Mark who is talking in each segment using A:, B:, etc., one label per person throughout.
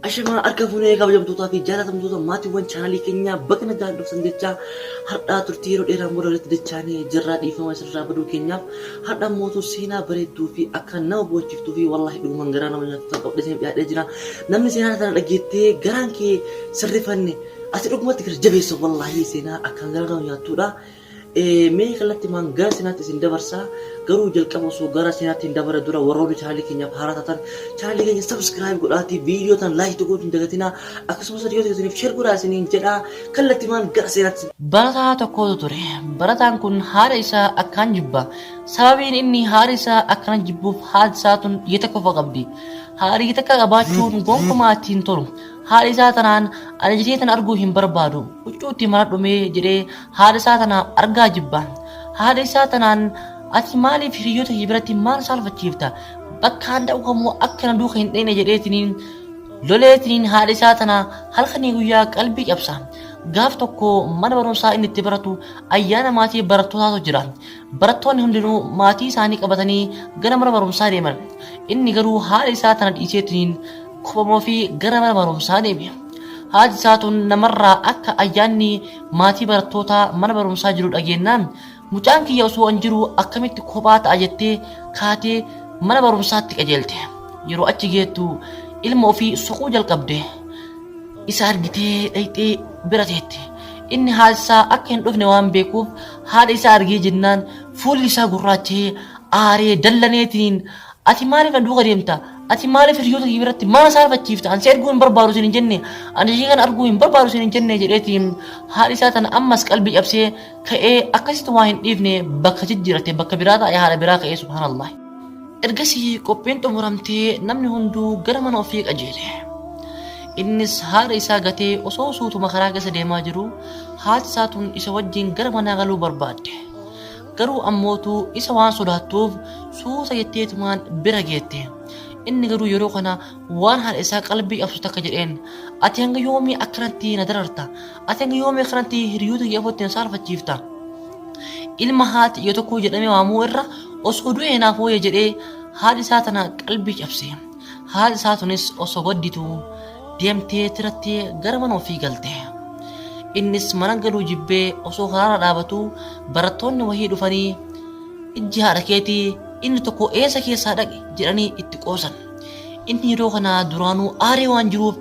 A: Ashamaa harka fuunee kabajamtootaa fi jaalatamtoota maatiiwwan chaanalii keenyaa baga nagaan dhuftan jechaa har'aa turtii yeroo dheeraan booda walitti dachaanee jirraa dhiifama isinirraa baduu keenyaaf har'a mootu seenaa bareedduu fi akka nama boonchiftuu fi wallaahi dhuguman garaa nama nyaatu tan qabdee isin dhiyaadhee jira. Namni seenaa tana dhageettee garaan kee sirrifanne ati dhugumatti gara jabeessa wallaahi seenaa akkaan garaa nama nyaattuudha. Mee kallattimaan gara seenaatti isin dabarsa. Garuu jalqaba osoo gara seenaatti hin dabarre dura warroonni chaanalii keenyaaf haaraa taatan chaanalii keenya subscribe godhaatii viidiyoo tan like tuquu hin dagatinaa. Akkasumas hiriyoota keessaniif share godhaa isiniin jedha. Kallattimaan gara seenaatti.
B: Barataa tokkotu ture. Barataan kun haadha isaa akkaan jibba. Sababiin inni haadha isaa akkana jibbuuf haati isaa tun ija takka qofa qabdi. Haadha ija takka qabaachuun gonkumaa itti hin tolu. Haadha isaa tanaan ani ija tee tana arguu hin barbaadu. Huccuu itti maradhu mee jedhee haadha isaa tana argaa jibba. Haadha isaa tanaan ati maaliif hiriyoota kee biratti maal saalfachiifta? Bakkaan dhaqu kamuu akka na duuka hin dhayne jedheetiniin loleetiniin haadha isaa tana halkanii guyyaa qalbii cabsa. Gaaf tokko mana barumsaa inni itti baratu ayyaana maatii barattootaatu jira. Barattoonni hundinuu maatii isaanii qabatanii gara mana barumsaa deeman. Inni garuu haadha isaa tana dhiiseetiniin kophama ofii gara mana barumsaa deeme. Haati isaa tun namarraa akka ayyaanni maatii barattootaa mana barumsaa jiru dhageennaan mucaan kiyya osoo an jiru akkamitti kophaa ta'a jettee kaatee mana barumsaatti qajeelte. Yeroo achi geettu ilma ofii soquu jalqabde. Isa argitee dhayxee bira teette. Inni haati isaa akka hin dhufne waan beekuuf haadha isaa argee jennaan fuulli isaa gurraacha'ee aaree dallaneetiin ati maaliif na duuka deemta? Ati maaliif hiriyoota kee biratti maal saalfachiifta? Ani si arguu hin barbaadu siin hin jenne. Ani ishee kana arguu hin barbaadu siin hin jenne jedheetiin haadhi isaa tana ammas qalbii cabsee ka'ee akkasitti waa hin dhiifne bakka jijjiirate bakka biraa taa'ee haadha biraa ka'ee subhaanallah. Ergasii qophiin xumuramtee namni hunduu gara mana ofii qajeele. Innis haadha isaa gatee osoo suutuma karaa keessa deemaa jiru haati isaa tun isa wajjin gara manaa galuu barbaadde. Garuu ammootu isa waan sodaattuuf suuta jetteetumaan bira geette. Inni garuu yeroo kana waan haadha isaa qalbii cabsu takka jedheen. Ati hanga yoomii akkanatti na dararta? Ati hanga yoomii akkanatti hiriyoota kee afootti na saalfachiifta? Ilma haati ija tokkoo jedhamee waamuu irra osoo du'ee naaf wayya jedhee haadha isaa tana qalbii cabse. Haadhi isaa tunis osoo gadditu deemtee tirattee gara mana ofii galte. Innis mana galuu jibbee osoo karaarra dhaabatuu barattoonni wahii dhufanii ijji haadha keetii inni tokko eessa keessaa dhaqe jedhanii itti qoosan. Inni yeroo kana duraanuu aaree waan jiruuf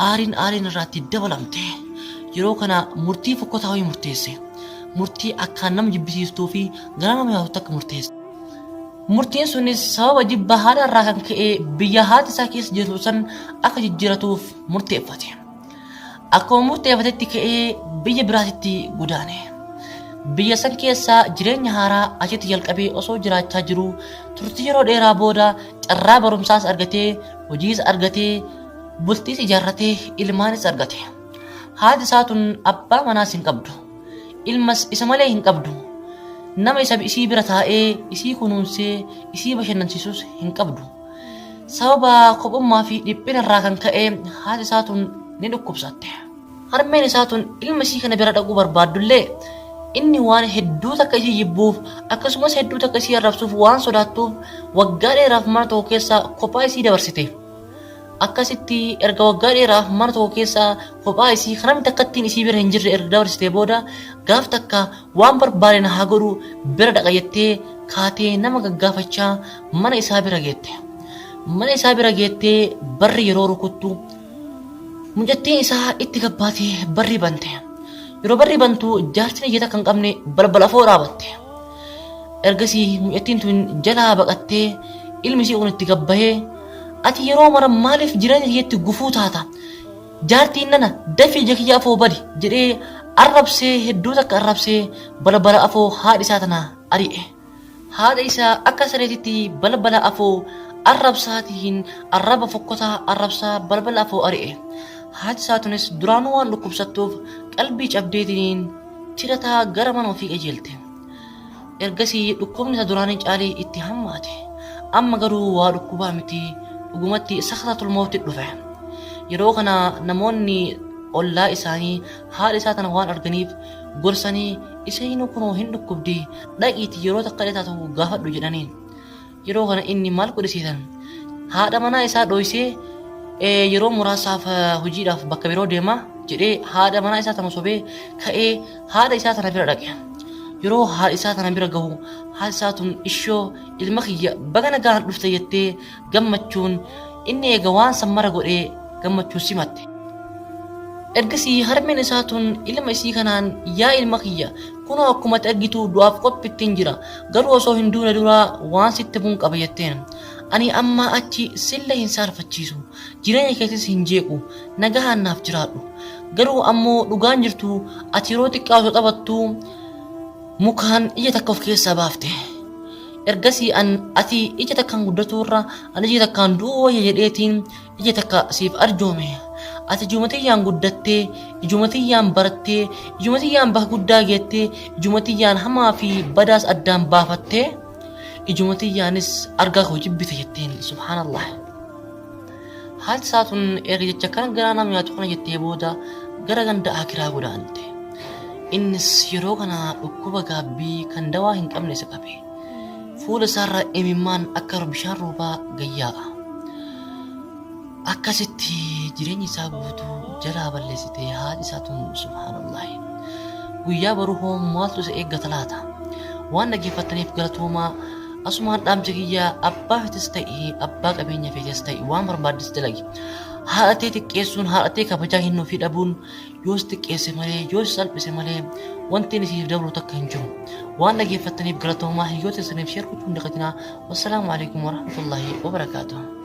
B: aariin aariin irraa itti dabalamte. Yeroo kana murtii fokkotaa wayii murteesse. Murtii akkaan nama jibbisiistuu fi garaa nama nyaatu takka murteesse. Murtiin sunis sababa jibba haadha irraa kan ka'e biyya haati isaa keessa jirtu san akka jijjiiratuuf murteeffate. Akkuma murteeffatetti ka'ee biyya biraatitti godaane. Biyya san keessa jireenya haaraa achitti jalqabee osoo jiraachaa jiruu turtii yeroo dheeraa booda carraa barumsaas argatee, hojiis argatee, bultiis ijaarratee, ilmaanis argate. Haati isaa tun abbaa manaas hin qabdu. Ilmas isa malee hin qabdu. Nama isa isii bira taa'ee isii kunuunsee isii bashannansiisus hin qabdu. Sababa kophummaa fi dhiphina irraa kan ka'e haati isaa tun ni dhukkubsatte. Harmeen isaa tun ilma isii kana bira dhaquu barbaaddullee inni waan hedduu takka isii jibbuuf akkasumas hedduu takka isii arrabsuuf waan sodaattuuf waggaa dheeraaf mana tokko keessa kophaa isii dabarsite. Akkasitti erga waggaa dheeraaf mana tokko keessa kophaa isii kan namni takkattiin isii bira hin jirre erga dabarsitee booda gaaf takka waan barbaade na haa godhu bira dhaqa jettee kaatee nama gaggaafachaa mana isaa bira geette. Mana isaa bira geettee barri yeroo rukuttu mucattiin isaa itti gabbaatee barri bante. Yeroo barri bantu jaartiin ija takka hin qabne balbala afoo dhaabatte. Ergasii mucattiin tun jalaa baqattee ilmi isii kun itti gabbahee ati yeroo mara maaliif jireenya kiyyatti gufuu taata? Jaartiin nana dafii ija kiyya afoo badi jedhee arrabsee hedduu takka arrabsee balbala afoo haadha isaa tana ari'e. Haadha isaa akka sareetitti balbala afoo arrabsaatiin arraba fokkotaa arrabsaa balbala afoo ari'e. Haati isaa tunis duraanuu waan dhukkubsattuuf qalbii cabdeetiin tirataa gara mana ofii qajeelte. Ergasii dhukkubni isa duraanii caalee itti hammaate. Amma garuu waa dhukkubaa miti dhugumatti sakhratul mawti dhufe. Yeroo kana namoonni ollaa isaanii haadha isaa tana waan arganiif gorsanii isheenuu kunoo hin dhukkubdi dhaqiiti yeroo takka illee taatu gaafadhu jedhaniin. Yeroo kana inni maal godhisiisan? Haadha manaa isaa dhoysee Yeroo muraasaaf hojiidhaaf bakka biroo deema jedhee haadha manaa isaa tana sobee ka'ee haadha isaa tana bira dhaqe. Yeroo haadha isaa tana bira gahu haadhi isaa tun ishoo ilma kiyya baga nagaan dhufte jettee gammachuun inni eega waan san mara godhee gammachuun simatte. Ergasii harmeen isaa tun ilma isii kanaan yaa ilma kiyya kunoo akkuma ati argitu du'aaf qophittiin jira garuu osoo hin duune dura waan sitti himuun qaba jetteen. Ani ammaa achi sille hin saalfachiisu, jireenya keetis hin jeequ, nagahaan naaf jiraadhu. Garuu ammoo dhugaan jirtu ati yeroo xiqqaa osoo taphattuu mukaan ija takka of keessaa baafte. Ergasii an ati ija takkaan guddatuu irra an ija takkaan du'uu wayya jedheetiin ija takka siif arjoome. Ati ijuma tiyyaan guddattee, ijuma tiyyaan barattee, ijuma tiyyaan bakka guddaa geettee, ijuma tiyyaan hamaa fi badaas addaan baafattee, ijuma tiyyaanis argaa koo jibbite jetteen subhaanallah. Haati isaa tun erga jecha kana garaa nama nyaatu kana jettee booda gara ganda akiraa godaante. Innis yeroo kana dhukkuba gaabbii kan dawaa hin qabne isa qabe. Fuula isaarra imimmaan akka bishaan roobaa gayyaa'a. Akkasitti jireenya isaa guutuu jalaa balleessite haati isaa tun subhaanallahi. Guyyaa boruu hoo maaltu isa eeggata laata? Waan dhaggeeffattaniif galatoomaa asumaan dhaamsa kiyya abbaa fetes ta'i abbaa qabeenya fetes ta'i waan barbaaddes dalagi. Haadha tee xiqqeessuun haadha tee kabajaa kennuufii dhabuun yoo si xiqqeesse malee yoo si salphise malee wanti inni siif dabru takka hin jiru. Waan dhaggeeffattaniif galatoomaa hiriyoota keessaniif sheer gochuu hin dagatinaa. Wassalaamu alaikum warahmatullahi wabarakaatuh.